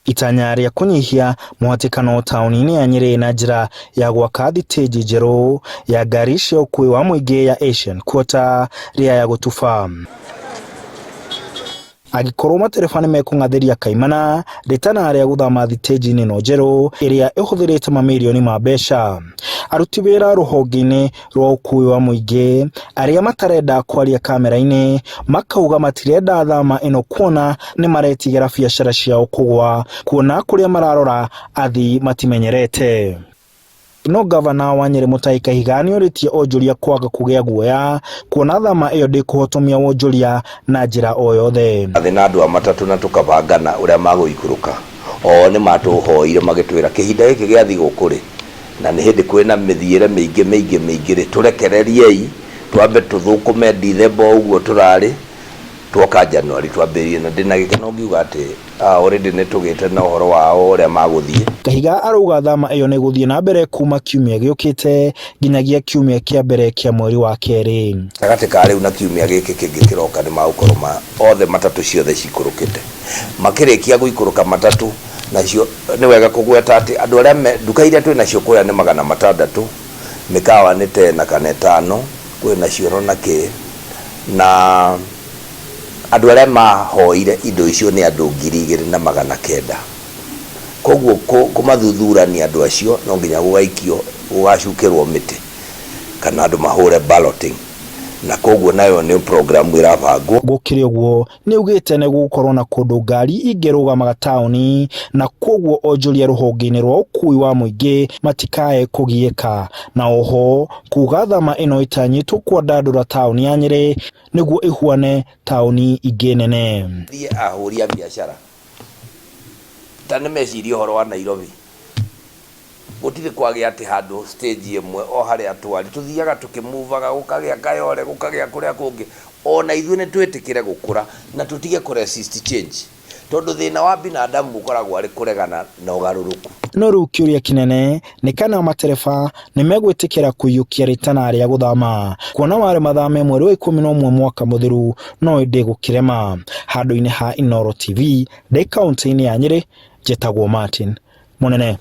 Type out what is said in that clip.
Itanya rĩa kũnyihia mũhatĩkano taũni-inĩ ya Nyĩrĩ na njĩra ya gwaka thitĩnji njerũ ya ngari cia ũkuui wa mũingĩ ya Asian Quarter rĩaya gũtuba. Angĩkorwo matereba nĩ mekũng'athĩria kaimana rĩtana rĩa gũthama thitĩnji-inĩ ĩno njerũ ĩrĩa ĩhũthĩrĩte mamirioni ma mbeca. Aruti wĩra rũhonge-inĩ rwa ũkuui wa mũingĩ arĩa matarenda kwaria kamera-inĩ makauga matirenda thama ĩno kuona nĩ maretigĩra biacara ciao kũgwa kuona kũrĩa mararora athii matimenyerete. No ngavana wa Nyĩrĩ Mutahi Kahiga nĩorĩtie onjoria kwaga kũgĩa guoya kuona thama ĩyo ndĩkũhotomia wonjoria na njĩra o yothe. Thĩ na andũ a matatũ na tũkabangana ũrĩa magũikũrũka. O nĩ matũhoire magĩtwĩra kĩhinda gĩkĩ gĩa thigũkũ rĩ, na nĩ hĩndĩ kwĩna mĩthiĩre mĩingĩ mĩingĩ mĩingĩ rĩ, tũrekereriei twambe tũthũkũme Ndithemba o ũguo tũrarĩ, twoka January twambĩrĩrie na ndĩna gĩkeno ngiuga atĩ already nĩ tũgĩte na ũhoro wao ũrĩa magũthiĩ. Kahiga arauga thama ĩyo nĩ ĩgũthiĩ na mbere kuma kiumia gĩũkĩte nginyagia kiumia kĩa mbere kĩa mweri wa kerĩ. Gatagatĩ ka rĩu na kiumia gĩkĩ kĩngĩ kĩroka nĩ magũkorwo ma othe matatũ ciothe cikũrũkĩte. Makĩrĩkia gũikũrũka matatũ nacio nĩ wega kũgweta atĩ andũ arĩa me nduka iria twĩ nacio kũrĩa nĩ 600, mĩkawa nĩ ta ĩna kana ĩtano, kwĩ na cioro na kĩ, na andũ arĩa mahoire indo icio nĩ andũ 2,900. Koguo kũmathuthurania andũ acio no nginya gũgaikio, gũgacukĩrwo mĩtĩ kana andũ mahũre balloting, na koguo nayo nĩ program ĩrabangwo. Gũkĩrĩ ũguo, nĩaugĩte nĩ gũgũkorwo na kũndũ ngari ingĩrũgamaga taũni na kwoguo onjoria rũhonge-inĩ rwa ũkuui wa mũingĩ matikae kũgiĩka, na oho kuga thama ĩno ĩtanyĩtwo kwandandũra taũni ya Nyĩrĩ nĩguo ĩhuane taũni ingĩ nene. Thiĩ ahũri a biacara ta nĩ mecirie ũhoro wa Nairobi. Gũtirĩ kwagĩa atĩ handũ stage ĩmwe o harĩa twarĩ tũthiaga tũkĩmuvaga gũkagĩa Kayole gũkagĩa kũrĩa kũngĩ. Ona ithuĩ nĩ twĩtĩkĩre gũkũra na tũtige kũ resist change tondũ thĩna wa binadamu ũkoragwo arĩ kũregana na ũgarũrũku. No rĩu kĩũria kĩnene nĩ kana matereba nĩ megwĩtĩkĩra kũiyũkia rĩtana rĩa gũthama kuona warĩ mathame mweri wa 11 mwaka mũthiru no ĩndĩ gũkĩrema. Handũ-inĩ ha Inooro TV ndĩ kaũntĩ-inĩ ya Nyĩrĩ, njĩtagwo Martin Mũnene.